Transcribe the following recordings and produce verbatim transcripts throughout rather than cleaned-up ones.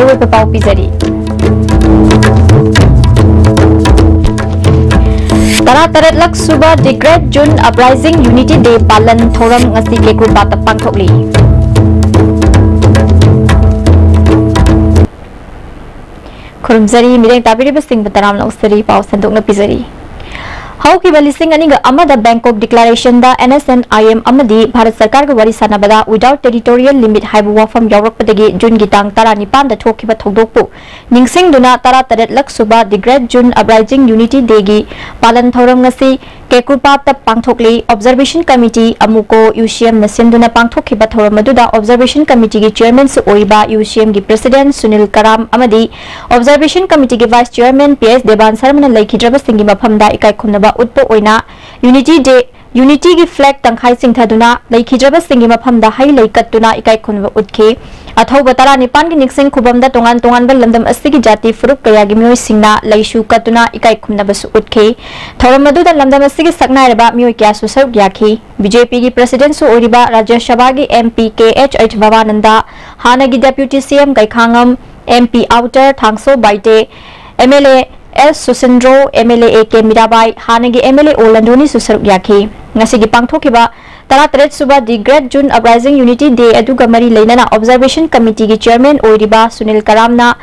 ꯑꯔꯣꯏꯕ ꯄꯥꯎ ꯄꯤꯖꯔꯤ꯫ ꯇꯔꯥꯇꯔꯦꯠꯂꯛ ꯁꯨꯕ The Great June Uprising Unity Day ꯄꯥꯂꯟ ꯊꯧꯔꯝ ꯉꯁꯤ ꯀꯦꯀꯨꯄꯥꯠꯇ ꯄꯥꯡꯊꯣꯛꯂꯤ꯫ ꯈꯨꯔꯨꯝꯖꯔꯤ, ꯃꯤꯠꯌꯦꯡ ꯇꯥꯕꯤꯔꯤꯕꯁꯤꯡꯕꯨ ꯇꯔꯥꯝꯅ ꯑꯣꯛꯆꯔꯤ꯫ ꯄꯥꯎ ꯁꯟꯗꯣꯛꯅ ꯄꯤꯖꯔꯤ꯫ ꯍꯧꯈꯤꯕ ꯂꯤꯁꯤꯡ ꯑꯅꯤꯒ ꯑꯃꯗ Bangkok Declaration the N S N I M ꯑꯃꯗꯤ ꯚꯥꯔꯠ ꯁꯔꯀꯥꯔꯒ ꯋꯥꯔꯤ ꯁꯥꯟꯅꯕꯗ Without Territorial Limit ꯍꯥꯏꯕ ꯋꯥꯐꯝ ꯌꯥꯎꯔꯛꯄꯗꯒꯤ ꯖꯨꯟꯒꯤ ꯇꯥꯡ ꯇꯔꯥꯅꯤꯄꯥꯟꯗ ꯊꯣꯛꯈꯤꯕ ꯊꯧꯗꯣꯛꯄꯨ ꯅꯤꯡꯁꯤꯡꯗꯨꯅ ꯇꯔꯥꯇꯔꯦꯠꯂꯛ ꯁꯨꯕ The Great June Uprising Unity Day ꯒꯤ ꯄꯥꯂꯟ ꯊꯧꯔꯝ ꯉꯁꯤ ꯀꯦꯀꯨꯄꯥꯠꯇ ꯄꯥꯡꯊꯣꯛꯂꯤ꯫ Observation Committee, ꯑꯃꯨꯀꯣ, U C M ꯅ ꯁꯤꯟꯗꯨꯅ ꯄꯥꯡꯊꯣꯛꯈꯤꯕ ꯊꯧꯔꯝ ꯑꯗꯨꯗ Observation Committee ꯒꯤ Chairman ꯁꯨ ꯑꯣꯏꯔꯤꯕ U C M ꯒꯤ President ꯁꯨꯅꯤꯜ ꯀꯔꯥꯝ ꯑꯃꯗꯤ Observation Committee ꯒꯤ Vice Chairman P S Devan ꯁꯔꯃꯅ ꯂꯩꯈꯤꯗ꯭ꯔꯕꯁꯤꯡꯒꯤ ꯃꯐꯝꯗ ꯏꯀꯥꯏ ꯈꯨꯝꯅꯕ ꯎꯠꯄ ꯑꯣꯏꯅ Unity Day, Unity ꯒꯤ flag ꯇꯪꯈꯥꯏ ꯆꯤꯡꯊꯗꯨꯅ ꯂꯩꯈꯤꯗ꯭ꯔꯕꯁꯤꯡꯒꯤ ꯃꯐꯝꯗ ꯍꯩ ꯂꯩ ꯀꯠꯇꯨꯅ ꯏꯀꯥꯏ ꯈꯨꯝꯅꯕ ꯎꯠꯈꯤ꯫ ꯑꯊꯧꯕ ꯇꯔꯥꯅꯤꯄꯥꯟꯒꯤ ꯅꯤꯡꯁꯤꯡ ꯈꯨꯕꯝꯗ ꯇꯣꯉꯥꯟ ꯇꯣꯉꯥꯟꯕ ꯂꯝꯗꯝ ꯑꯁꯤꯒꯤ ꯖꯥꯇꯤ ꯐꯨꯔꯨꯞ ꯀꯌꯥꯒꯤ ꯃꯤꯑꯣꯏꯁꯤꯡꯅ ꯂꯩꯁꯨ ꯀꯠꯇꯨꯅ ꯏꯀꯥꯏ ꯈꯨꯝꯅꯕꯁꯨ ꯎꯠꯈꯤ꯫ ꯊꯧꯔꯝ ꯑꯗꯨꯗ ꯂꯝꯗꯝ ꯑꯁꯤꯒꯤ ꯁꯛꯅꯥꯏꯔꯕ ꯃꯤꯑꯣꯏ ꯀꯌꯥꯁꯨ ꯁꯔꯨꯛ ꯌꯥꯈꯤ꯫ B J P ꯒꯤ President ꯁꯨ ꯑꯣꯏꯔꯤꯕ ꯔꯥꯖ꯭ꯌ ꯁꯚꯥꯒꯤ M P K H H ꯚꯕꯥꯅꯟꯗ, ꯍꯥꯟꯅꯒꯤ Deputy C M ꯀꯩꯈꯥꯉꯝ, M P Outer ꯊꯥꯡꯁꯣ Baite, M L A S ꯁꯨꯁꯤꯟꯗ꯭ꯔꯣ, M L A A K Mirabai, ꯍꯥꯟꯅꯒꯤ M L A O ꯂꯟꯗꯣꯅꯤꯁꯨ ꯁꯔꯨꯛ ꯌꯥꯈꯤ꯫ ꯉꯁꯤꯒꯤ ꯄꯥꯡꯊꯣꯛꯈꯤꯕ ꯇꯔꯥꯇꯔꯦꯠ ꯁꯨꯕ The Great June Uprising Unity Day ꯑꯗꯨꯒ ꯃꯔꯤ ꯂꯩꯅꯅ Observation Committee ꯒꯤ Chairman ꯑꯣꯏꯔꯤꯕ ꯁꯨꯅꯤꯜ ꯀꯔꯥꯝꯅ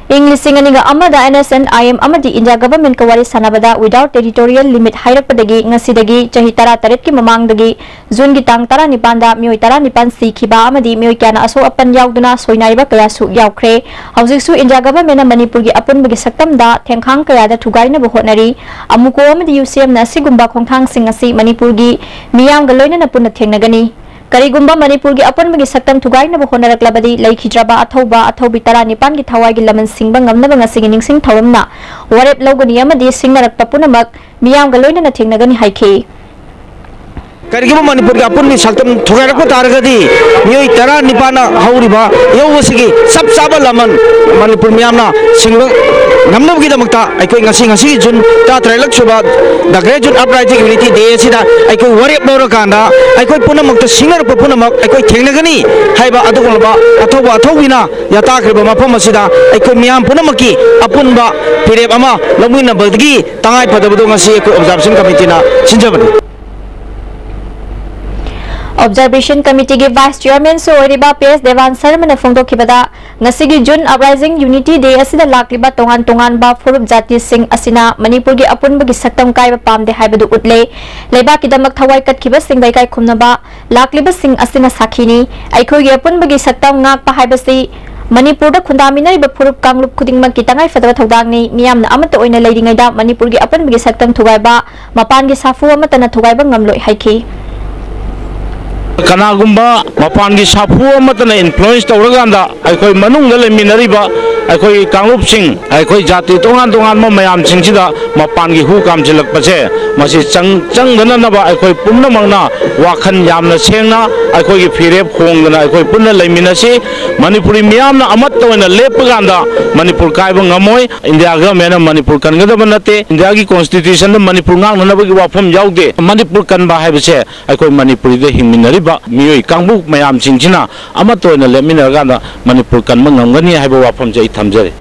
ꯏꯪ ꯂꯤꯁꯤꯡ ꯑꯅꯤꯒ ꯑꯃꯗ N S N I M ꯑꯃꯗꯤ India Government ꯀ ꯋꯥꯔꯤ ꯁꯥꯟꯅꯕꯗ Without Territorial Limit ꯍꯥꯏꯔꯛꯄꯗꯒꯤ ꯉꯁꯤꯗꯒꯤ ꯆꯍꯤ ꯇꯔꯥꯇꯔꯦꯠꯀꯤ ꯃꯃꯥꯡꯗꯒꯤ ꯖꯨꯟꯒꯤ ꯇꯥꯡ ꯇꯔꯥꯅꯤꯄꯥꯟꯗ ꯃꯤꯑꯣꯏ ꯇꯔꯥꯅꯤꯄꯥꯟ ꯁꯤꯈꯤꯕ ꯑꯃꯗꯤ ꯃꯤꯑꯣꯏ ꯀꯌꯥꯅ ꯑꯁꯣꯛ ꯑꯄꯟ ꯌꯥꯎꯗꯨꯅ ꯁꯣꯏꯅꯥꯏꯕ ꯀꯌꯥꯁꯨ ꯌꯥꯎꯈ꯭ꯔꯦ꯫ ꯍꯧꯖꯤꯛꯁꯨ India Government ꯅ ꯃꯅꯤꯄꯨꯔꯒꯤ ꯑꯄꯨꯟꯕꯒꯤ ꯁꯛꯇꯝꯗ ꯊꯦꯡꯈꯥꯡ ꯀꯌꯥꯗ ꯊꯨꯒꯥꯏꯅꯕ ꯍꯣꯠꯅꯔꯤ꯫ ꯑꯃꯨꯀꯣ ꯑꯃꯗꯤ U C M ꯅ ꯑꯁꯤꯒꯨꯝꯕ ꯈꯣꯡꯊꯥꯡꯁꯤꯡ ꯑꯁꯤ ꯃꯅꯤꯄꯨꯔꯒꯤ ꯃꯤꯌꯥꯝꯒ ꯂꯣꯏꯅꯅ ꯄꯨꯟꯅ ꯊꯦꯡꯅꯒꯅꯤ꯫ ꯀꯔꯤꯒꯨꯝꯕ ꯃꯅꯤꯄꯨꯔꯒꯤ ꯑꯄꯨꯟꯕꯒꯤ ꯁꯛꯇꯝ ꯊꯨꯒꯥꯏꯅꯕ ꯍꯣꯠꯅꯔꯛꯂꯕꯗꯤ ꯂꯩꯈꯤꯗ꯭ꯔꯕ ꯑꯊꯧꯕ ꯑꯊꯧꯕꯤ ꯇꯔꯥꯅꯤꯄꯥꯟꯒꯤ ꯊꯋꯥꯏꯒꯤ ꯂꯃꯟ ꯁꯤꯡꯕ ꯉꯝꯅꯕ ꯉꯁꯤꯒꯤ ꯅꯤꯡꯁꯤꯡ ꯊꯧꯔꯝꯅ ꯋꯥꯔꯦꯞ ꯂꯧꯒꯅꯤ ꯑꯃꯗꯤ ꯁꯤꯡꯅꯔꯛꯄ ꯄꯨꯝꯅꯃꯛ ꯃꯤꯌꯥꯝꯒ ꯂꯣꯏꯅꯅ ꯊꯦꯡꯅꯒꯅꯤ ꯍꯥꯏꯈꯤ꯫ ꯀꯔꯤꯒꯨꯝꯕ ꯃꯅꯤꯄꯨꯔꯒꯤ ꯑꯄꯨꯟꯕꯒꯤ ꯁꯛꯇꯝ ꯊꯨꯒꯥꯏꯔꯛꯄ ꯇꯥꯔꯒꯗꯤ ꯃꯤꯑꯣꯏ ꯇꯔꯥꯅꯤꯄꯥꯟꯅ ꯍꯧꯔꯤꯕ ꯏꯍꯧ ꯑꯁꯤꯒꯤ ꯆꯞ ꯆꯥꯕ ꯂꯃꯟ ꯃꯅꯤꯄꯨꯔ ꯃꯤꯌꯥꯝꯅ ꯁꯤꯡꯕ ꯉꯝꯅꯕꯒꯤꯗꯃꯛꯇ ꯑꯩꯈꯣꯏ ꯉꯁꯤ, ꯉꯁꯤꯒꯤ ꯖꯨꯟ ꯇꯔꯥꯇꯔꯦꯠꯂꯛ ꯁꯨꯕ The Great Youth Uprising Unity Day ꯑꯁꯤꯗ ꯑꯩꯈꯣꯏ ꯋꯥꯔꯦꯞ ꯂꯧꯔꯀꯥꯟꯗ ꯑꯩꯈꯣꯏ ꯄꯨꯝꯅꯃꯛꯇ ꯁꯤꯡꯅꯔꯛꯄ ꯄꯨꯝꯅꯃꯛ ꯑꯩꯈꯣꯏ ꯊꯦꯡꯅꯒꯅꯤ ꯍꯥꯏꯕ ꯑꯗꯨꯒꯨꯝꯂꯕ ꯑꯊꯧꯕ ꯑꯊꯧꯕꯤꯅ ꯌꯥꯇꯥꯈ꯭ꯔꯤꯕ ꯃꯐꯝ ꯑꯁꯤꯗ ꯑꯩꯈꯣꯏ ꯃꯤꯌꯥꯝ ꯄꯨꯝꯅꯃꯛꯀꯤ ꯑꯄꯨꯟꯕ ꯐꯤꯔꯦꯞ ꯑꯃ ꯂꯧꯃꯤꯟꯅꯕꯗꯒꯤ ꯇꯉꯥꯏ ꯐꯗꯕꯗꯨ ꯉꯁꯤ ꯑꯩꯈꯣꯏ ꯑꯣꯕꯖꯥꯔꯕꯦꯁꯟ ꯀꯃꯤꯇꯤꯅ ꯁꯤꯟꯖꯕꯅꯤ꯫ ꯑꯣꯕꯖꯥꯔꯕꯦꯁꯟ ꯀꯃꯤꯇꯤꯒꯤ ꯚꯥꯏꯁ ꯆꯤꯌꯔꯃꯦꯟꯁꯨ ꯑꯣꯏꯔꯤꯕ ꯄꯤ ꯑꯦꯁ ꯗꯦꯕꯥꯟ ꯁꯔꯃꯅ ꯐꯣꯡꯗꯣꯛꯈꯤꯕꯗ, ꯉꯁꯤꯒꯤ ꯖꯨꯟ ꯑꯞꯔꯥꯏꯖꯤꯡ ꯌꯨꯅꯤꯇꯤ ꯗꯦ ꯑꯁꯤꯗ ꯂꯥꯛꯂꯤꯕ ꯇꯣꯉꯥꯟ ꯇꯣꯉꯥꯟꯕ ꯐꯨꯔꯨꯞ ꯖꯥꯇꯤꯁꯤꯡ ꯑꯁꯤꯅ ꯃꯅꯤꯄꯨꯔꯒꯤ ꯑꯄꯨꯟꯕꯒꯤ ꯁꯛꯇꯝ ꯀꯥꯏꯕ ꯄꯥꯝꯗꯦ ꯍꯥꯏꯕꯗꯨ ꯎꯠꯂꯦ꯫ ꯂꯩꯕꯥꯛꯀꯤꯗꯃꯛ ꯊꯋꯥꯏ ꯀꯠꯈꯤꯕꯁꯤꯡꯗ ꯏꯀꯥꯏ ꯈꯨꯝꯅꯕ ꯂꯥꯛꯂꯤꯕꯁꯤꯡ ꯑꯁꯤꯅ ꯁꯥꯈꯤꯅꯤ꯫ ꯑꯩꯈꯣꯏꯒꯤ ꯑꯄꯨꯟꯕꯒꯤ ꯁꯛꯇꯝ ꯉꯥꯛꯄ ꯍꯥꯏꯕꯁꯤ ꯃꯅꯤꯄꯨꯔꯗ ꯈꯨꯟꯗꯥꯃꯤꯟꯅꯔꯤꯕ ꯐꯨꯔꯨꯞ ꯀꯥꯡꯂꯨꯞ ꯈꯨꯗꯤꯡꯃꯛꯀꯤ ꯇꯉꯥꯏꯐꯗꯕ ꯊꯧꯗꯥꯡꯅꯤ꯫ ꯃꯤꯌꯥꯝꯅ ꯑꯃꯠꯇ ꯑꯣꯏꯅ ꯂꯩꯔꯤꯉꯩꯗ ꯃꯅꯤꯄꯨꯔꯒꯤ ꯑꯄꯨꯟꯕꯒꯤ ꯁꯛꯇꯝ ꯊꯨꯒꯥꯏꯕ ꯃꯄꯥꯟꯒꯤ ꯁꯥꯐꯨ ꯑꯃꯠꯇꯅ ꯊꯨꯒꯥꯏꯕ ꯉꯝꯂꯣꯏ ꯍꯥꯏꯈꯤ꯫ ꯀꯅꯥꯒꯨꯝꯕ ꯃꯄꯥꯟꯒꯤ ꯁꯥꯐꯨ ꯑꯃꯠꯇꯅ ꯏꯟꯐ꯭ꯂꯨꯌꯦꯟꯁ ꯇꯧꯔꯀꯥꯟꯗ ꯑꯩꯈꯣꯏ ꯃꯅꯨꯡꯗ ꯂꯩꯃꯤꯟꯅꯔꯤꯕ ꯑꯩꯈꯣꯏ ꯀꯥꯡꯂꯨꯞꯁꯤꯡ, ꯑꯩꯈꯣꯏ ꯖꯥꯇꯤ ꯇꯣꯉꯥꯟ ꯇꯣꯉꯥꯟꯕ ꯃꯌꯥꯝꯁꯤꯡꯁꯤꯗ ꯃꯄꯥꯟꯒꯤ ꯍꯨ ꯀꯥꯝꯁꯤꯜꯂꯛꯄꯁꯦ, ꯃꯁꯤ ꯆꯪ-, ꯆꯪꯗꯅꯅꯕ ꯑꯩꯈꯣꯏ ꯄꯨꯝꯅꯃꯛꯅ ꯋꯥꯈꯜ ꯌꯥꯝꯅ ꯁꯦꯡꯅ ꯑꯩꯈꯣꯏꯒꯤ ꯐꯤꯔꯦꯞ ꯍꯣꯡꯗꯅ ꯑꯩꯈꯣꯏ ꯄꯨꯟꯅ ꯂꯩꯃꯤꯟꯅꯁꯤ꯫ ꯃꯅꯤꯄꯨꯔꯤ ꯃꯤꯌꯥꯝꯅ ꯑꯃꯠꯇ ꯑꯣꯏꯅ ꯂꯦꯞꯄ ꯀꯥꯟꯗ ꯃꯅꯤꯄꯨꯔ ꯀꯥꯏꯕ ꯉꯝꯃꯣꯏ꯫ ꯏꯟꯗꯤꯌꯥ ꯒꯚꯔꯟꯃꯦꯟꯅ ꯃꯅꯤꯄꯨꯔ ꯀꯟꯒꯗꯕ ꯅꯠꯇꯦ꯫ ꯏꯟꯗꯤꯌꯥꯒꯤ ꯀꯣꯟꯁꯇꯤꯇ꯭ꯌꯨꯁꯟꯗ ꯃꯅꯤꯄꯨꯔ ꯉꯥꯛꯅꯅꯕꯒꯤ ꯋꯥꯐꯝ ꯌꯥꯎꯗꯦ꯫ ꯃꯅꯤꯄꯨꯔ ꯀꯟꯕ ꯍꯥꯏꯕꯁꯦ ꯑꯩꯈꯣꯏ ꯃꯅꯤꯄꯨꯔꯤꯗ ꯍꯤꯡꯃꯤꯟꯅꯔꯤꯕ ꯃꯤꯑꯣꯏ ꯀꯥꯡꯕꯨ ꯃꯌꯥꯝꯁꯤꯡꯁꯤꯅ ꯑꯃꯠꯇ ꯑꯣꯏꯅ ꯂꯦꯞꯃꯤꯟꯅꯔꯀꯥꯟꯗ ꯃꯅꯤꯄꯨꯔ ꯀꯟꯕ ꯉꯝꯒꯅꯤ ꯍꯥꯏꯕ ꯋꯥꯐꯝꯁꯦ ꯑꯩ ꯊꯝꯖꯔꯤ꯫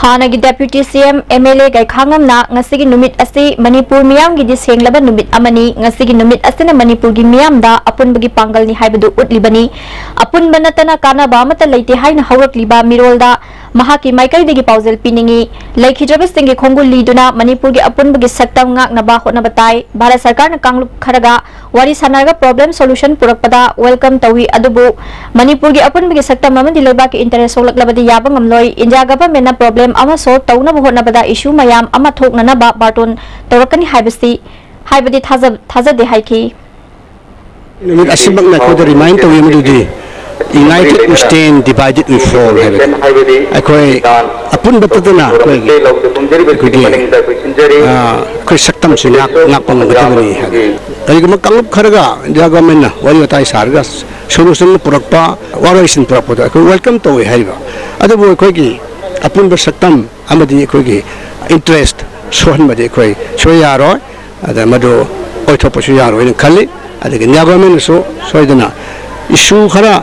ꯍꯥꯟꯅꯒꯤ ꯗꯦꯄ꯭ꯌꯨꯇꯤ ꯁꯤ ꯑꯦꯝ, ꯑꯦꯝ ꯑꯦꯜ ꯑꯦ ꯒꯩꯈꯥꯉꯝꯅ ꯉꯁꯤꯒꯤ ꯅꯨꯃꯤꯠ ꯑꯁꯤ ꯃꯅꯤꯄꯨꯔ ꯃꯤꯌꯥꯝꯒꯤꯗꯤ ꯁꯦꯡꯂꯕ ꯅꯨꯃꯤꯠ ꯑꯃꯅꯤ꯫ ꯉꯁꯤꯒꯤ ꯅꯨꯃꯤꯠ ꯑꯁꯤꯅ ꯃꯅꯤꯄꯨꯔꯒꯤ ꯃꯤꯌꯥꯝꯗ ꯑꯄꯨꯟꯕꯒꯤ ꯄꯥꯡꯒꯜꯅꯤ ꯍꯥꯏꯕꯗꯨ ꯎꯠꯂꯤꯕꯅꯤ꯫ ꯑꯄꯨꯟꯕ ꯅꯠꯇꯅ ꯀꯥꯟꯅꯕ ꯑꯃꯠꯇ ꯂꯩꯇꯦ ꯍꯥꯏꯅ ꯍꯧꯔꯛꯂꯤꯕ ꯃꯤꯔꯣꯜꯗ ꯃꯍꯥꯛꯀꯤ ꯃꯥꯏꯀꯩꯗꯒꯤ ꯄꯥꯎꯖꯦꯜ ꯄꯤꯅꯤꯡꯏ꯫ ꯂꯩꯈꯤꯗ꯭ꯔꯕꯁꯤꯡꯒꯤ ꯈꯣꯡꯒꯨꯜ ꯂꯤꯗꯨꯅ ꯃꯅꯤꯄꯨꯔꯒꯤ ꯑꯄꯨꯟꯕꯒꯤ ꯁꯛꯇꯝ ꯉꯥꯛꯅꯕ ꯍꯣꯠꯅꯕ ꯇꯥꯏ꯫ ꯚꯥꯔꯠ ꯁꯔꯀꯥꯔꯅ ꯀꯥꯡꯂꯨꯞ ꯈꯔꯒ ꯋꯥꯔꯤ ꯁꯥꯟꯅꯔꯒ ꯄ꯭ꯔꯣꯕ꯭ꯂꯦꯝ ꯁꯣꯂꯨꯁꯟ ꯄꯨꯔꯛꯄꯗ ꯋꯦꯜꯀꯝ ꯇꯧꯏ, ꯑꯗꯨꯕꯨ ꯃꯅꯤꯄꯨꯔꯒꯤ ꯑꯄꯨꯟꯕꯒꯤ ꯁꯛꯇꯝ ꯑꯃꯗꯤ ꯂꯩꯕꯥꯛꯀꯤ ꯏꯟꯇꯔꯦꯁ ꯁꯣꯛꯂꯛꯂꯕꯗꯤ ꯌꯥꯕ ꯉꯝꯂꯣꯏ꯫ ꯏꯟꯗꯤꯌꯥ ꯒꯚꯔꯟꯃꯦꯟꯠꯅ ꯄ꯭ꯔꯣꯕ꯭ꯂꯦꯝ ꯑꯃ ꯁꯣꯜꯕ ꯇꯧꯅꯕ ꯍꯣꯠꯅꯕꯗ ꯏꯁꯨ ꯃꯌꯥꯝ ꯑꯃ ꯊꯣꯛꯅꯅꯕ ꯕꯥꯔꯇꯣꯟ ꯇꯧꯔꯛꯀꯅꯤ ꯍꯥꯏꯕꯁꯤ, ꯍꯥꯏꯕꯗꯤ ꯊꯥꯖ-, ꯊꯥꯖꯗꯦ ꯍꯥꯏꯈꯤ꯫ ꯅꯨꯃꯤꯠ ꯑꯁꯤꯃꯛꯅ ꯑꯩꯈꯣꯏꯗ ꯔꯤꯃꯥꯏꯟ ꯇꯧꯏ ꯃꯗꯨꯗꯤ United we stand, divided we fall ꯍꯥꯏꯕꯗꯤ ꯑꯩꯈꯣꯏ ꯑꯄꯨꯟꯕ ꯇꯠꯇꯅ ꯑꯩꯈꯣꯏꯒꯤ ꯑꯩꯈꯣꯏꯒꯤ ꯑꯩꯈꯣꯏ ꯁꯛꯇꯝꯁꯤ ꯉꯥꯛ-, ꯉꯥꯛꯄ ꯉꯝꯒꯗꯕꯅꯤ ꯍꯥꯏꯕ꯫ ꯀꯔꯤꯒꯨꯝꯕ ꯀꯥꯡꯂꯨꯞ ꯈꯔꯒ ꯏꯟꯗꯤꯌꯥ ꯒꯣꯔꯃꯦꯟꯅ ꯋꯥꯔꯤ ꯋꯥꯇꯥꯏ ꯁꯥꯔꯒ ꯁꯣꯂꯨꯁꯟ ꯄꯨꯔꯛꯄ, ꯋꯥꯔꯣꯏꯁꯤꯟ ꯄꯨꯔꯛꯄꯗꯣ ꯑꯩꯈꯣꯏ ꯋꯦꯜꯀꯝ ꯇꯧꯏ ꯍꯥꯏꯔꯤꯕ꯫ ꯑꯗꯨꯕꯨ ꯑꯩꯈꯣꯏꯒꯤ ꯑꯄꯨꯟꯕ ꯁꯛꯇꯝ ꯑꯃꯗꯤ ꯑꯩꯈꯣꯏꯒꯤ ꯏꯟꯇꯔꯦꯁ ꯁꯣꯛꯍꯟꯕꯗꯤ ꯑꯩꯈꯣꯏ ꯁꯣꯏ ꯌꯥꯔꯣꯏ꯫ ꯑꯗ ꯃꯗꯨ ꯑꯣꯏꯊꯣꯛꯄꯁꯨ ꯌꯥꯔꯣꯏꯅ ꯈꯜꯂꯤ꯫ ꯑꯗꯒꯤ ꯏꯟꯗꯤꯌꯥ ꯒꯣꯔꯃꯦꯟꯅꯁꯨ ꯁꯣꯏꯗꯅ ꯏꯁꯨ ꯈꯔ,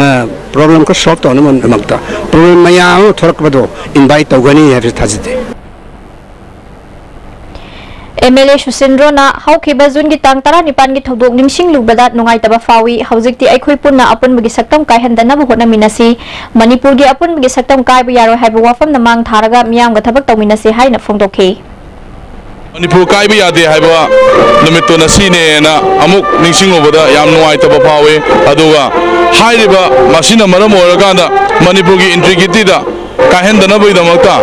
ꯑ, ꯄ꯭ꯔꯣꯕ꯭ꯂꯦꯝ ꯈꯔ ꯁꯣꯜꯕ ꯇꯧꯅꯕꯒꯤꯗꯃꯛꯇ ꯄ꯭ꯔꯣꯕ꯭ꯂꯦꯝ ꯃꯌꯥꯝ ꯑꯃ ꯊꯣꯛꯂꯛꯄꯗꯣ ꯏꯟꯚꯥꯏꯠ ꯇꯧꯒꯅꯤ ꯍꯥꯏꯕꯁꯤ ꯊꯥꯖꯗꯦ꯫ ꯑꯦꯝ ꯑꯦꯜ ꯑꯦ ꯁꯨꯁꯤꯟꯗ꯭ꯔꯣꯅ ꯍꯧꯈꯤꯕ ꯖꯨꯟꯒꯤ ꯇꯥꯡ ꯇꯔꯥꯅꯤꯄꯥꯟꯒꯤ ꯊꯧꯗꯣꯛ ꯅꯤꯡꯁꯤꯡꯂꯨꯕꯗ ꯅꯨꯡꯉꯥꯏꯇꯕ ꯐꯥꯎꯏ꯫ ꯍꯧꯖꯤꯛꯇꯤ ꯑꯩꯈꯣꯏ ꯄꯨꯟꯅ ꯑꯄꯨꯟꯕꯒꯤ ꯁꯛꯇꯝ ꯀꯥꯏꯍꯟꯗꯅꯕ ꯍꯣꯠꯅꯃꯤꯟꯅꯁꯤ꯫ ꯃꯅꯤꯄꯨꯔꯒꯤ ꯑꯄꯨꯟꯕꯒꯤ ꯁꯛꯇꯝ ꯀꯥꯏꯕ ꯌꯥꯔꯣꯏ ꯍꯥꯏꯕ ꯋꯥꯐꯝꯅ ꯃꯥꯡ ꯊꯥꯔꯒ ꯃꯤꯌꯥꯝꯒ ꯊꯕꯛ ꯇꯧꯃꯤꯟꯅꯁꯤ ꯍꯥꯏꯅ ꯐꯣꯡꯗꯣꯛꯈꯤ꯫ ꯃꯅꯤꯄꯨꯔ ꯀꯥꯏꯕ ꯌꯥꯗꯦ ꯍꯥꯏꯕ ꯅꯨꯃꯤꯠꯇꯨ ꯉꯁꯤꯅꯦꯅ ꯑꯃꯨꯛ ꯅꯤꯡꯁꯤꯡꯂꯨꯕꯗ ꯌꯥꯝ ꯅꯨꯡꯉꯥꯏꯇꯕ ꯐꯥꯎꯏ꯫ ꯑꯗꯨꯒ ꯍꯥꯏꯔꯤꯕ ꯃꯁꯤꯅ ꯃꯔꯝ ꯑꯣꯏꯔꯀꯥꯟꯗ ꯃꯅꯤꯄꯨꯔꯒꯤ ꯏꯟꯇꯤꯒ꯭ꯔꯤꯇꯤꯗ ꯀꯥꯏꯍꯟꯗꯅꯕꯒꯤꯗꯃꯛꯇ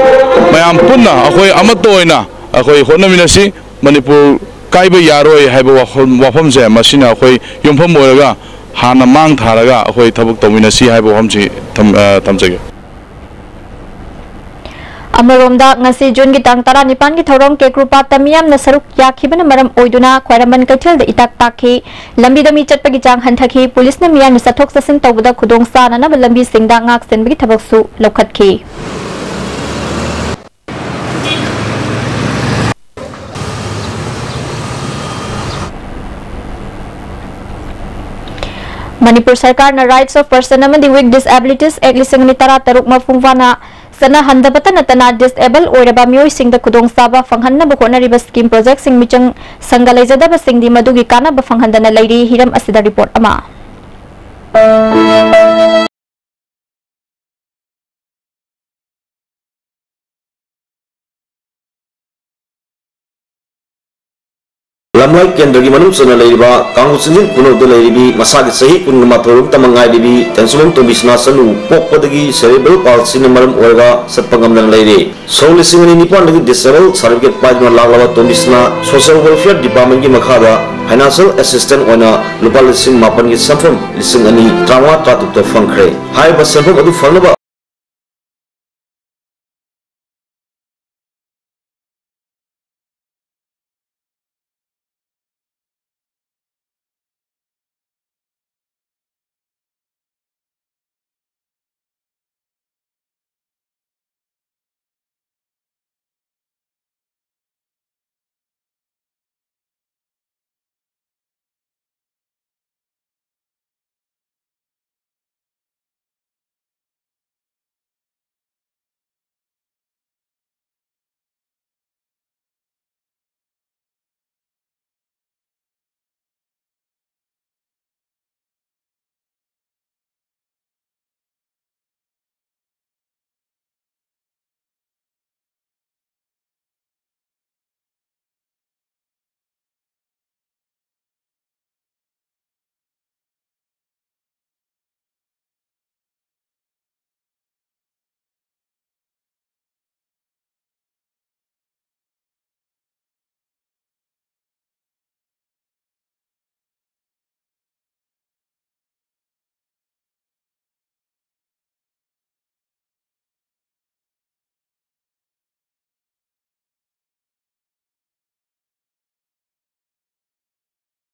ꯃꯌꯥꯝ ꯄꯨꯟꯅ ꯑꯩꯈꯣꯏ ꯑꯃꯠꯇ ꯑꯣꯏꯅ ꯑꯩꯈꯣꯏ ꯍꯣꯠꯅꯃꯤꯟꯅꯁꯤ꯫ ꯃꯅꯤꯄꯨꯔ ꯀꯥꯏꯕ ꯌꯥꯔꯣꯏ ꯍꯥꯏꯕ ꯋꯥꯐꯝ, ꯋꯥꯐꯝꯁꯦ ꯃꯁꯤꯅ ꯑꯩꯈꯣꯏ ꯌꯨꯝꯐꯝ ꯑꯣꯏꯔꯒ ꯍꯥꯟꯅ ꯃꯥꯡ ꯊꯥꯔꯒ ꯑꯩꯈꯣꯏ ꯊꯕꯛ ꯇꯧꯃꯤꯟꯅꯁꯤ ꯍꯥꯏꯕ ꯋꯥꯐꯝꯁꯤ ꯊꯝ-, ꯑ, ꯊꯝꯖꯒꯦ꯫ ꯑꯃꯔꯣꯝꯗ, ꯉꯁꯤ ꯖꯨꯟꯒꯤ ꯇꯥꯡ ꯇꯔꯥꯅꯤꯄꯥꯟꯒꯤ ꯊꯧꯔꯝ ꯀꯦꯀ꯭ꯔꯨꯄꯥꯠꯇ ꯃꯤꯌꯥꯝꯅ ꯁꯔꯨꯛ ꯌꯥꯈꯤꯕꯅ ꯃꯔꯝ ꯑꯣꯏꯗꯨꯅ ꯈ꯭ꯋꯥꯏꯔꯝꯕꯟ ꯀꯩꯊꯦꯜꯗ ꯏꯇꯥꯛ ꯇꯥꯛꯈꯤ꯫ ꯂꯝꯕꯤꯗ ꯃꯤ ꯆꯠꯄꯒꯤ ꯆꯥꯡ ꯍꯟꯊꯈꯤ꯫ ꯄꯨꯂꯤꯁꯅ ꯃꯤꯌꯥꯝꯅ ꯆꯠꯊꯣꯛ ꯆꯠꯁꯤꯟ ꯇꯧꯕꯗ ꯈꯨꯗꯣꯡ ꯆꯥꯅꯅꯕ ꯂꯝꯕꯤꯁꯤꯡꯗ ꯉꯥꯛ ꯁꯦꯟꯕꯒꯤ ꯊꯕꯛꯁꯨ ꯂꯧꯈꯠꯈꯤ꯫ ꯃꯅꯤꯄꯨꯔ ꯁꯔꯀꯥꯔꯅ Rights of Person ꯑꯃꯗꯤ With Disabilities Act ꯂꯤꯁꯤꯡ ꯑꯅꯤ ꯇꯔꯥꯇꯔꯨꯛ ꯃꯄꯨꯡ ꯐꯥꯅ ꯆꯠꯅꯍꯟꯗꯕꯇ ꯅꯠꯇꯅ, ꯗꯤꯁꯑꯦꯕꯜ ꯑꯣꯏꯔꯕ ꯃꯤꯑꯣꯏꯁꯤꯡꯗ ꯈꯨꯗꯣꯡꯆꯥꯕ ꯐꯪꯍꯟꯅꯕ ꯍꯣꯠꯅꯔꯤꯕ ꯁ꯭ꯀꯤꯝ ꯄ꯭ꯔꯣꯖꯦꯛꯁꯤꯡ ꯃꯤꯆꯪ ꯁꯪꯒ ꯂꯩꯖꯗꯕꯁꯤꯡꯗꯤ ꯃꯗꯨꯒꯤ ꯀꯥꯟꯅꯕ ꯐꯪꯍꯟꯗꯅ ꯂꯩꯔꯤ꯫ ꯍꯤꯔꯝ ꯑꯁꯤꯗ ꯔꯤꯄꯣꯔꯠ ꯑꯃ꯫ ꯂꯝꯂꯥꯏ ꯀꯦꯟꯗ꯭ꯔꯒꯤ ꯃꯅꯨꯡ ꯆꯟꯅ ꯂꯩꯔꯤꯕ ꯀꯥꯡꯕꯨ ꯆꯤꯡꯖꯤꯟ ꯈꯨꯅꯧꯗ ꯂꯩꯔꯤꯕꯤ ꯃꯁꯥꯒꯤ ꯆꯍꯤ ꯀꯨꯟꯒ ꯃꯥꯊꯣꯏ ꯌꯧꯔꯛꯇ ꯉꯥꯏꯔꯤꯕꯤ ꯇꯦꯟꯁꯨꯂꯣꯝ ꯇꯣꯝꯕꯤꯁꯅꯥ ꯆꯅꯨ ꯄꯣꯛꯄꯗꯒꯤ cerebral palsyꯅ ꯃꯔꯝ ꯑꯣꯏꯔꯒ ꯆꯠꯄ ꯉꯝꯗꯅ ꯂꯩꯔꯦ꯫ ꯁꯣꯛ ꯂꯤꯁꯤꯡ ꯑꯅꯤ ꯅꯤꯄꯥꯟꯗꯒꯤ disable certificate ꯄꯥꯏꯗꯨꯅ ꯂꯥꯛꯂꯕ ꯇꯣꯝꯕꯤꯁꯅꯥ Social Welfare Departmentꯀꯤ ꯃꯈꯥꯗ financial assistance ꯑꯣꯏꯅ ꯂꯨꯄꯥ ꯂꯤꯁꯤꯡ ꯃꯥꯄꯟꯒꯤ ꯁꯦꯟꯐꯝ ꯂꯤꯁꯤꯡ ꯑꯅꯤ ꯇꯔꯥꯃꯉꯥ ꯇꯔꯥꯇꯔꯨꯛꯇ ꯐꯪꯈ꯭ꯔꯦ꯫ ꯍꯥꯏꯔꯤꯕ ꯁꯦꯟꯐꯝ ꯑꯗꯨ ꯐꯪꯅꯕ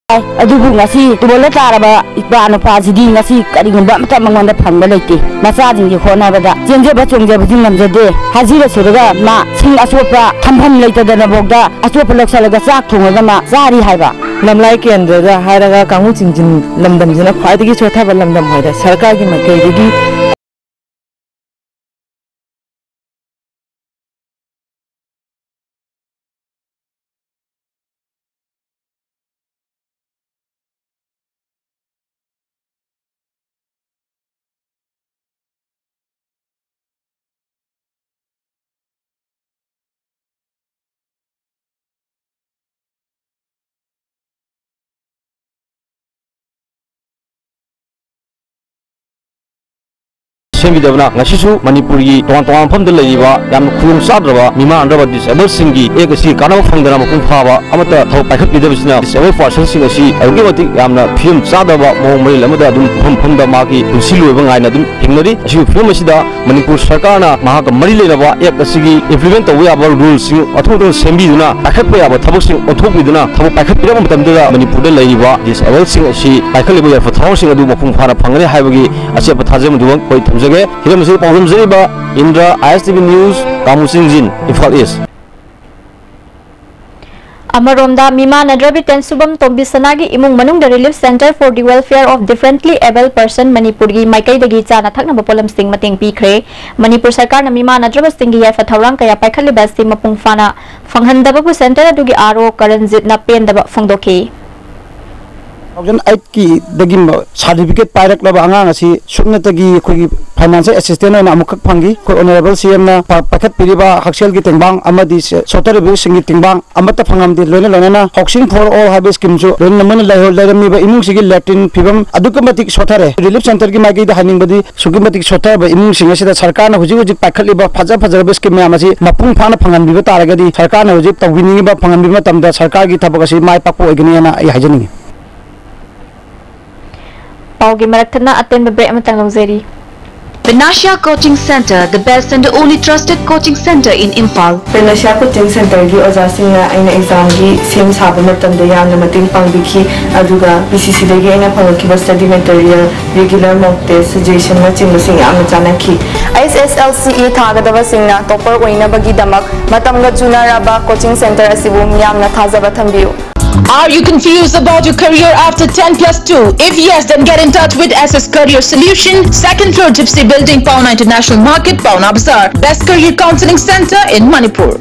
ꯇꯥꯏ꯫ ꯑꯗꯨꯕꯨ ꯉꯁꯤ ꯇꯨꯕꯜꯗ ꯇꯥꯔꯕ ꯏꯄꯥ ꯅꯨꯄꯥꯁꯤꯗꯤ ꯉꯁꯤ ꯀꯔꯤꯒꯨꯝꯕ ꯑꯃꯠꯇ ꯃꯉꯣꯟꯗ ꯐꯪꯕ ꯂꯩꯇꯦ꯫ ꯃꯆꯥꯁꯤꯡꯒꯤ ꯍꯣꯠꯅꯕꯗ ꯆꯦꯟꯖꯕ ꯆꯣꯡꯖꯕꯁꯨ ꯉꯝꯖꯗꯦ꯫ ꯍꯖꯤꯔ ꯁꯨꯔꯒ ꯃꯥ ꯁꯤꯡ ꯑꯆꯣꯠꯄ ꯊꯝꯐꯝ ꯂꯩꯇꯗꯅꯐꯥꯎꯗ ꯑꯆꯣꯠꯄ ꯂꯧꯁꯜꯂꯒ ꯆꯥꯛ ꯊꯣꯡꯉꯒ ꯃꯥ ꯆꯥꯔꯤ ꯍꯥꯏꯕ꯫ ꯂꯝꯂꯥꯏ ꯀꯦꯟꯗ꯭ꯔꯗ ꯍꯥꯏꯔꯒ ꯀꯥꯡꯕꯨ ꯆꯤꯡꯖꯤꯟ ꯂꯝꯗꯝꯁꯤꯅ ꯈ꯭ꯋꯥꯏꯗꯒꯤ ꯆꯣꯠꯊꯕ ꯂꯝꯗꯝ ꯑꯣꯏꯔꯦ꯫ ꯁꯔꯀꯥꯔꯒꯤ ꯃꯥꯏꯀꯩꯗꯒꯤ ꯁꯦꯝꯕꯤꯗꯕꯅ ꯉꯁꯤꯁꯨ ꯃꯅꯤꯄꯨꯔꯒꯤ ꯇꯣꯉꯥꯟ ꯇꯣꯉꯥꯟꯕ ꯃꯐꯝꯗ ꯂꯩꯔꯤꯕ ꯌꯥꯝꯅ ꯈꯨꯗꯣꯡ ꯆꯥꯗ꯭ꯔꯕ ꯃꯤꯃꯥꯟꯅꯗ꯭ꯔꯕ disabled ꯁꯤꯡꯒꯤ ꯑꯦꯛ ꯑꯁꯤ ꯀꯥꯟꯅꯕ ꯐꯪꯗꯅ ꯃꯄꯨꯡ ꯐꯥꯕ ꯑꯃꯠꯇ ꯊꯕꯛ ꯄꯥꯏꯈꯠꯄꯤꯗꯕꯁꯤꯅ disabled person ꯁꯤꯡ ꯑꯁꯤ ꯑꯗꯨꯛꯀꯤ ꯃꯇꯤꯛ ꯌꯥꯝꯅ ꯐꯤꯕꯝ ꯆꯥꯗꯕ ꯃꯑꯣꯡ ꯃꯔꯤꯜ ꯑꯃꯗ ꯑꯗꯨꯝ ꯃꯐꯝ ꯃꯐꯝꯗ ꯃꯍꯥꯛꯀꯤ ꯄꯨꯟꯁꯤ ꯂꯣꯏꯕ ꯉꯥꯏꯅ ꯑꯗꯨꯝ ꯍꯤꯡꯅꯔꯤ꯫ ꯑꯁꯤꯒꯤ ꯐꯤꯕꯝ ꯑꯁꯤꯗ ꯃꯅꯤꯄꯨꯔ ꯁꯔꯀꯥꯔꯅ ꯃꯍꯥꯛꯀ ꯃꯔꯤ ꯂꯩꯅꯕ ꯑꯦꯛ ꯑꯁꯤꯒꯤ implement ꯇꯧꯕ ꯌꯥꯕ rule ꯁꯤꯡ ꯃꯊꯧ ꯃꯊꯧ ꯁꯦꯝꯕꯤꯗꯨꯅ ꯄꯥꯏꯈꯠꯄ ꯌꯥꯕ ꯊꯕꯛꯁꯤꯡ ꯑꯣꯟꯊꯣꯛꯄꯤꯗꯨꯅ ꯊꯕꯛ ꯄꯥꯏꯈꯠꯄꯤꯔꯕ ꯃꯇꯝꯗ ꯃꯅꯤꯄꯨꯔꯗ ꯂꯩꯔꯤꯕ disabled ꯁꯤꯡ ꯑꯁꯤ ꯄꯥꯏꯈꯠꯂꯤꯕ ꯌꯥꯏꯐ ꯊꯧꯔꯥꯡꯁꯤꯡ ꯑꯗꯨ ꯃꯄꯨꯡ ꯐꯥꯅ ꯐꯪꯒꯅꯤ ꯍꯥꯏꯕꯒꯤ ꯑꯆꯦꯠꯄ ꯊꯥꯖꯕ ꯑꯗꯨ ꯑꯩꯈꯣꯏ ꯊꯝꯖꯒꯦ꯫ ꯍꯤꯔꯝ ꯑꯁꯤꯗ ꯄꯥꯎꯗꯝꯖꯔꯤꯕ ꯏꯟꯗ꯭ꯔ, ꯑꯥꯏ ꯑꯦꯁ ꯇꯤ ꯚꯤ ꯅ꯭ꯌꯨꯁ, ꯀꯥꯡꯕꯨ ꯆꯤꯡꯖꯤꯟ, ꯏꯝꯐꯥꯜ ꯏꯁ꯫ ꯑꯃꯔꯣꯝꯗ, ꯃꯤꯃꯥꯟꯅꯗ꯭ꯔꯕꯤ ꯇꯦꯟꯁꯨꯕꯝ ꯇꯣꯝꯕꯤꯁꯅꯥꯒꯤ ꯏꯃꯨꯡ ꯃꯅꯨꯡꯗ Relief Centre for the Welfare of Differently Abled Person ꯃꯅꯤꯄꯨꯔꯒꯤ ꯃꯥꯏꯀꯩꯗꯒꯤ ꯆꯥꯅ ꯊꯛꯅꯕ ꯄꯣꯠꯂꯝꯁꯤꯡ ꯃꯇꯦꯡ ꯄꯤꯈ꯭ꯔꯦ꯫ ꯃꯅꯤꯄꯨꯔ ꯁꯔꯀꯥꯔꯅ ꯃꯤꯃꯥꯟꯅꯗ꯭ꯔꯕꯁꯤꯡꯒꯤ ꯌꯥꯏꯐ ꯊꯧꯔꯥꯡ ꯀꯌꯥ ꯄꯥꯏꯈꯠꯂꯤꯕ ꯑꯁꯤ ꯃꯄꯨꯡ ꯐꯥꯅ ꯐꯪꯍꯟꯗꯕꯕꯨ centre ꯑꯗꯨꯒꯤ ꯑꯥꯔ ꯑꯣ ꯀꯔꯟꯖꯤꯠꯅ ꯄꯦꯟꯗꯕ ꯐꯣꯡꯗꯣꯛꯈꯤ꯫ ꯇꯨ ꯊꯥꯎꯖꯟ ꯑꯩꯠꯀꯤꯗꯒꯤ ꯃ-, certificate ꯄꯥꯏꯔꯛꯂꯕ ꯑꯉꯥꯡ ꯑꯁꯤ ꯁꯨꯞꯅꯇꯒꯤ ꯑꯩꯈꯣꯏꯒꯤ financial assistance ꯑꯣꯏꯅ ꯑꯃꯨꯛꯈꯛ ꯐꯪꯈꯤ꯫ ꯑꯩꯈꯣꯏ honourable ꯁꯤ ꯑꯦꯝꯅ ꯄ-, ꯄꯥꯏꯈꯠꯄꯤꯔꯤꯕ ꯍꯛꯁꯦꯜꯒꯤ ꯇꯦꯡꯕꯥꯡ ꯑꯃꯗꯤ ꯁꯦ-, ꯁꯣꯠꯊꯔꯤꯕꯁꯤꯡꯒꯤ ꯇꯦꯡꯕꯥꯡ ꯑꯃꯠꯇ ꯐꯪꯉꯝꯗꯦ꯫ ꯂꯣꯏꯅ ꯂꯣꯏꯅꯅ Housing for All ꯍꯥꯏꯕ ꯁ꯭ꯀꯤꯝꯁꯨ ꯂꯣꯏꯅ ꯃꯣꯏꯅ ꯂꯩꯍꯧ-, ꯂꯩꯔꯝꯃꯤꯕ ꯏꯃꯨꯡꯁꯤꯒꯤ latrine ꯐꯤꯕꯝ ꯑꯗꯨꯛꯀꯤ ꯃꯇꯤꯛ ꯁꯣꯠꯊꯔꯦ꯫ Relief Centreꯒꯤ ꯃꯥꯏꯀꯩꯗ ꯍꯥꯏꯅꯤꯡꯕꯗꯤ ꯑꯁꯨꯛꯀꯤ ꯃꯇꯤꯛ ꯁꯣꯠꯊꯔꯕ ꯏꯃꯨꯡꯁꯤꯡ ꯑꯁꯤꯗ ꯁꯔꯀꯥꯔꯅ ꯍꯧꯖꯤꯛ ꯍꯧꯖꯤꯛ ꯄꯥꯏꯈꯠꯂꯤꯕ ꯐꯖ ꯐꯖꯔꯕ ꯁ꯭ꯀꯤꯝ ꯃꯌꯥꯝ ꯑꯁꯤ ꯃꯄꯨꯡ ꯐꯥꯅ ꯐꯪꯍꯟꯕꯤꯕ ꯇꯥꯔꯒꯗꯤ ꯁꯔꯀꯥꯔꯅ ꯍꯧꯖꯤꯛ ꯇꯧꯕꯤꯅꯤꯡꯉꯤꯕ ꯐꯪꯍꯟꯕꯤꯕ ꯃꯇꯝꯗ ꯁꯔꯀꯥꯔꯒꯤ ꯊꯕꯛ ꯑꯁꯤ ꯃꯥꯏ ꯄꯥꯛꯄ ꯑꯣꯏꯒꯅꯤ ꯍꯥꯏꯅ ꯑꯩ ꯍꯥꯏꯖꯅꯤꯡꯉꯤ꯫ ꯄꯥꯎꯒꯤ ꯃꯔꯛ ꯊꯠꯅ ꯑꯇꯦꯟꯕ break ꯑꯃꯇꯪ ꯂꯧꯖꯔꯤ꯫ Panacea Coaching Center, the best and the only trusted coaching center in Imphal. Panacea Coaching Centerꯒꯤ ꯑꯣꯖꯥꯁꯤꯡꯅ ꯑꯩꯅ ꯑꯦꯛꯖꯥꯝꯒꯤ ꯁꯦꯝ ꯁꯥꯕ ꯃꯇꯝꯗ ꯌꯥꯝꯅ ꯃꯇꯦꯡ ꯄꯥꯡꯕꯤꯈꯤ, ꯑꯗꯨꯒ ꯄꯤ ꯁꯤ ꯁꯤꯗꯒꯤ ꯑꯩꯅ ꯐꯪꯂꯛꯈꯤꯕ study material, regular mock test, suggestionꯅꯆꯤꯡꯕꯁꯤꯡ ꯌꯥꯝꯅ ꯆꯥꯟꯅꯈꯤ꯫ ꯑꯩꯆ ꯑꯦꯁ ꯑꯦꯜ ꯁꯤ ꯏ ꯊꯥꯒꯗꯕꯁꯤꯡꯅ topper ꯑꯣꯏꯅꯕꯒꯤꯗꯃꯛ ꯃꯇꯝꯒ ꯆꯨꯅꯔꯕ coaching center ꯑꯁꯤꯕꯨ ꯃꯤꯌꯥꯝꯅ ꯊꯥꯖꯕ ꯊꯝꯕꯤꯌꯨ꯫ Are you confused about your career after ten plus two? If yes, then get in touch with S S Career Solution, second floor Gypsy Building, Paona International Market, Paona Bazaar. Best career counseling center in Manipur.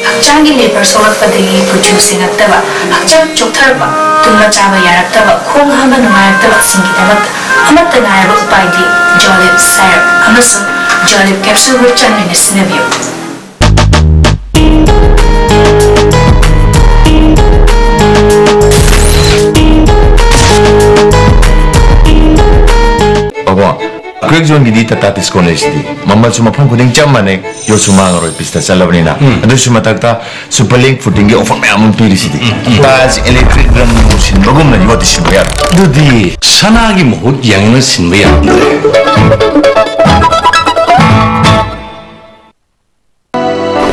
ꯍꯛꯆꯥꯡꯒꯤ labour ꯁꯣꯛꯂꯛꯄꯗꯒꯤ ꯀꯨꯆꯨ ꯁꯦꯡꯉꯛꯇꯕ, ꯍꯛꯆꯥꯡ ꯆꯣꯛꯊꯔꯛꯄ, ꯇꯨꯝꯕ ꯆꯥꯕ ꯌꯥꯔꯛꯇꯕ, ꯈꯣꯡ ꯍꯥꯝꯕ ꯅꯨꯡꯉꯥꯏꯔꯛꯇꯕꯁꯤꯡꯒꯤꯗꯃꯛꯇ ꯑꯃꯠꯇ ꯉꯥꯏꯔꯕ ꯎꯄꯥꯏꯗꯤ Jolib Syrup ꯑꯃꯁꯨꯡ Jolib Capsule Root ꯆꯥꯡ ꯑꯣꯏꯅ ꯁꯤꯖꯤꯟꯅꯕꯤꯌꯨ꯫ ꯑꯕꯣ, ꯀ꯭ꯔꯦꯛ ꯖꯣꯟꯒꯤꯗꯤ ꯇꯥꯇꯥ ꯇꯤꯁꯀꯣꯟ ꯂꯩꯁꯤꯗꯤ꯫ ꯃꯃꯜꯁꯨ ꯃꯐꯝ ꯈꯨꯗꯤꯡ ꯆꯞ ꯃꯥꯟꯅꯩ, ꯌꯣꯠꯁꯨ ꯃꯥꯡꯉꯔꯣꯏ, ꯄꯤꯁꯇ ꯆꯠꯂꯕꯅꯤꯅ꯫ ꯎꯝ꯫ ꯑꯗꯨꯁꯨ ꯃꯊꯛꯇ ꯁꯨꯄꯔ ꯂꯤꯡ ꯐꯨꯇꯤꯡꯒꯤ ꯑꯣꯐꯔ ꯃꯌꯥꯝ ꯑꯃ ꯄꯤꯔꯤꯁꯤꯗꯤ꯫ ꯎꯝ, ꯎꯝ꯫ ꯇꯥꯖ ꯏꯂꯦꯛꯇ꯭ꯔꯤꯛ ꯔꯪ ꯁꯤꯟꯕꯒꯨꯝꯅ ꯌꯣꯠꯇꯤ ꯁꯤꯟꯕ ꯌꯥꯔꯣꯏ꯫ ꯑꯗꯨꯗꯤ ꯁꯅꯥꯒꯤ ꯃꯍꯨꯠ ꯌꯦꯡꯅ ꯁꯤꯟꯕ ꯌꯥꯔꯣꯏ꯫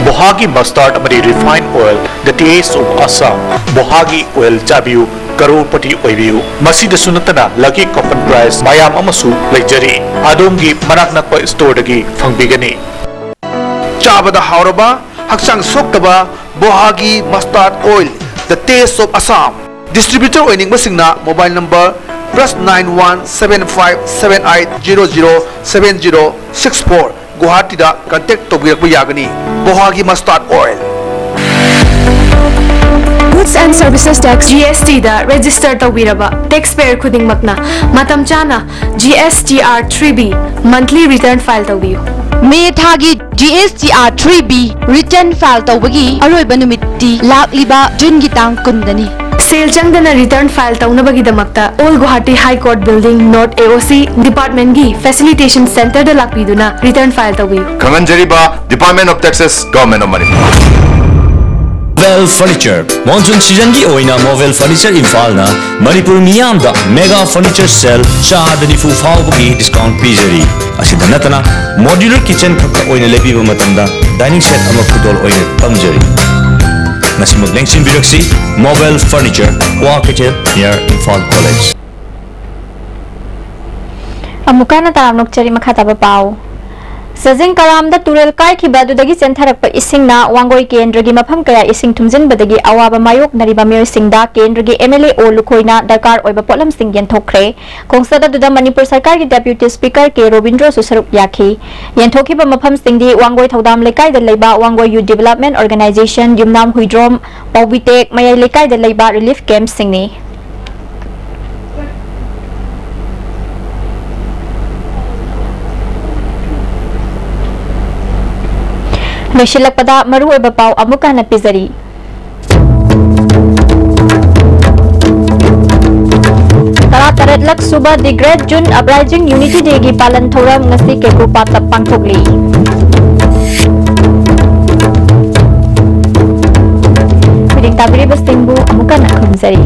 ꯕꯣꯍꯥꯒꯤ ꯃꯁꯇꯥꯔꯗ ꯑꯃꯗꯤ refined oil, the taste of Assam꯫ ꯕꯣꯍꯥꯒꯤ ꯑꯣꯏꯜ ꯆꯥꯕꯤꯌꯨ, ꯀꯔꯣꯔꯄꯇꯤ ꯑꯣꯏꯕꯤꯌꯨ꯫ ꯃꯁꯤꯗꯁꯨ ꯅꯠꯇꯅ ꯂꯛꯀꯤ ꯀꯣꯄꯟ ꯄ꯭ꯔꯥꯏꯖ ꯃꯌꯥꯝ ꯑꯃꯁꯨ ꯂꯩꯖꯔꯤ꯫ ꯑꯗꯣꯝꯒꯤ ꯃꯅꯥꯛ ꯅꯛꯄ ꯁ꯭ꯇꯣꯔꯗꯒꯤ ꯐꯪꯕꯤꯒꯅꯤ꯫ ꯆꯥꯕꯗ ꯍꯥꯎꯔꯕ, ꯍꯛꯆꯥꯡ ꯁꯣꯛꯇꯕ ꯕꯣꯍꯥꯒꯤ mustard oil, the taste of Assam꯫ Distributor ꯑꯣꯏꯅꯤꯡꯕꯁꯤꯡꯅ mobile number plus nine one seven five seven eight zero zero seven zero six four, ꯒꯨꯋꯥꯍꯥꯇꯤꯗ ꯀꯟꯇꯦꯛ ꯇꯧꯕꯤꯔꯛꯄ ꯌꯥꯒꯅꯤ꯫ ꯕꯣꯍꯥꯒꯤ mustard oil. Goods and Services Tax, G S T ꯗ register ꯇꯧꯕꯤꯔꯕ tax payer ꯈꯨꯗꯤꯡꯃꯛꯅ ꯃꯇꯝ ꯆꯥꯅ G S T R three B monthly return file ꯇꯧꯕꯤꯌꯨ꯫ ꯃꯦ ꯊꯥꯒꯤ G S T R three B return file ꯇꯧꯕꯒꯤ ꯑꯔꯣꯏꯕ ꯅꯨꯃꯤꯠꯇꯤ ꯂꯥꯛꯂꯤꯕ ꯖꯨꯟꯒꯤ ꯇꯥꯡ ꯀꯨꯟꯗꯅꯤ꯫ ꯁꯦꯜ ꯆꯪꯗꯅ ꯔꯤꯇꯔꯟ ꯐꯥꯏꯜ ꯇꯧꯅꯕꯒꯤꯗꯃꯛꯇ Old Guwahati High Court Building, North A O C Department ꯒꯤ Facilitation Center ꯗ ꯂꯥꯛꯄꯤꯗꯨꯅ ꯔꯤꯇꯔꯟ ꯐꯥꯏꯜ ꯇꯧꯕꯤꯌꯨ꯫ ꯈꯪꯍꯟꯖꯔꯤꯕ, Department of Taxes, Government of Manipur꯫ Movable furniture. Monsoon ꯁꯤꯖꯟꯒꯤ ꯑꯣꯏꯅ ꯃꯣꯕꯦꯜ ꯐꯔꯅꯤꯆꯔ ꯏꯝꯐꯥꯜꯅ ꯃꯅꯤꯄꯨꯔ ꯃꯤꯌꯥꯝꯗ ꯃꯦꯒꯥ ꯐꯔꯅꯤꯆꯔ ꯁꯦꯜ ꯆꯥꯗ ꯅꯤꯐꯨ ꯐꯥꯎꯕꯒꯤ ꯗꯤꯁꯀꯥꯎꯟꯠ ꯄꯤꯖꯔꯤ꯫ ꯑꯁꯤꯗ ꯅꯠꯇꯅ ꯃꯣꯗ꯭ꯌꯨꯂꯔ ꯀꯤꯆꯟ ꯈꯛꯇ ꯑꯣꯏꯅ ꯂꯩꯕꯤꯕ ꯃꯇꯝꯗ ꯗꯥꯏꯅꯤꯡ ꯁꯦꯠ ꯑꯃ ꯈꯨꯗꯣꯜ ꯑꯣꯏꯅ ꯇꯝꯖꯔꯤ꯫ ꯃꯁꯤꯃꯛ ꯂꯦꯡꯁꯤꯟꯕꯤꯔꯛꯁꯤ, ꯃꯣꯕꯦꯜ ꯐꯔꯅꯤꯆꯔ, ꯀ꯭ꯋꯥ ꯀꯩꯊꯦꯜ, near ꯏꯝꯐꯥꯜ ꯀꯣꯂꯦꯖ꯫ ꯑꯃꯨꯛꯀ ꯍꯟꯅ ꯇꯔꯥꯝꯅ ꯑꯣꯛꯆꯔꯤ꯫ ꯃꯈꯥ ꯇꯥꯕ ꯄꯥꯎ꯫ ꯁꯖꯤꯡ ꯀꯔꯥꯝꯗ ꯇꯨꯔꯦꯜ ꯀꯥꯏꯈꯤꯕ ꯑꯗꯨꯗꯒꯤ ꯆꯦꯟꯊꯔꯛꯄ ꯏꯁꯤꯡꯅ ꯋꯥꯡꯒꯣꯏ ꯀꯦꯟꯗ꯭ꯔꯒꯤ ꯃꯐꯝ ꯀꯌꯥ ꯏꯁꯤꯡ ꯊꯨꯝꯖꯤꯟꯕꯗꯒꯤ ꯑꯋꯥꯕ ꯃꯥꯌꯣꯛꯅꯔꯤꯕ ꯃꯤꯑꯣꯏꯁꯤꯡꯗ ꯀꯦꯟꯗ꯭ꯔꯒꯤ ꯑꯦꯝ ꯑꯦꯜ ꯑꯦ ꯑꯣ ꯂꯨꯈꯣꯏꯅ ꯗꯔꯀꯥꯔ ꯑꯣꯏꯕ ꯄꯣꯠꯂꯝꯁꯤꯡ ꯌꯦꯟꯊꯣꯛꯈ꯭ꯔꯦ꯫ ꯈꯣꯡꯆꯠ ꯑꯗꯨꯗ ꯃꯅꯤꯄꯨꯔ ꯁꯔꯀꯥꯔꯒꯤ ꯗꯦꯄ꯭ꯌꯨꯇꯤ ꯁ꯭ꯄꯤꯀꯔ ꯀꯦ ꯔꯣꯕꯤꯟꯗ꯭ꯔꯣꯁꯨ ꯁꯔꯨꯛ ꯌꯥꯈꯤ꯫ ꯌꯦꯟꯊꯣꯛꯈꯤꯕ ꯃꯐꯝꯁꯤꯡꯗꯤ ꯋꯥꯡꯒꯣꯏ ꯊꯧꯗꯥꯝ ꯂꯩꯀꯥꯏꯗ ꯂꯩꯕ ꯋꯥꯡꯒꯣꯏ ꯌꯨꯠ ꯗꯤꯕꯦꯂꯞꯃꯦꯟ ꯑꯣꯔꯒꯅꯥꯏꯖꯦꯁꯟ, ꯌꯨꯝꯅꯥꯝ ꯍꯨꯏꯗ꯭ꯔꯣꯝ, ꯄꯥꯎꯕꯤꯇꯦꯛ, ꯃꯌꯥꯏ ꯂꯩꯀꯥꯏꯗ ꯂꯩꯕ ꯔꯤꯂꯤꯐ ꯀꯦꯝꯞꯁꯤꯡꯅꯤ꯫ ꯂꯣꯏꯁꯤꯜꯂꯛꯄꯗ ꯃꯔꯨꯑꯣꯏꯕ ꯄꯥꯎ ꯑꯃꯨꯛ ꯍꯟꯅ ꯄꯤꯖꯔꯤ꯫ ꯇꯔꯥꯇꯔꯦꯠꯂꯛ ꯁꯨꯕ The Great June Uprising Unity Day ꯒꯤ ꯄꯥꯂꯟ ꯊꯧꯔꯝ ꯉꯁꯤ ꯀꯦꯀ꯭ꯔꯨꯄꯥꯠꯇ ꯄꯥꯡꯊꯣꯛꯂꯤ꯫ ꯃꯤꯠꯌꯦꯡ ꯇꯥꯕꯤꯔꯤꯕꯁꯤꯡꯕꯨ ꯑꯃꯨꯛ ꯍꯟꯅ ꯈꯨꯔꯨꯝꯖꯔꯤ꯫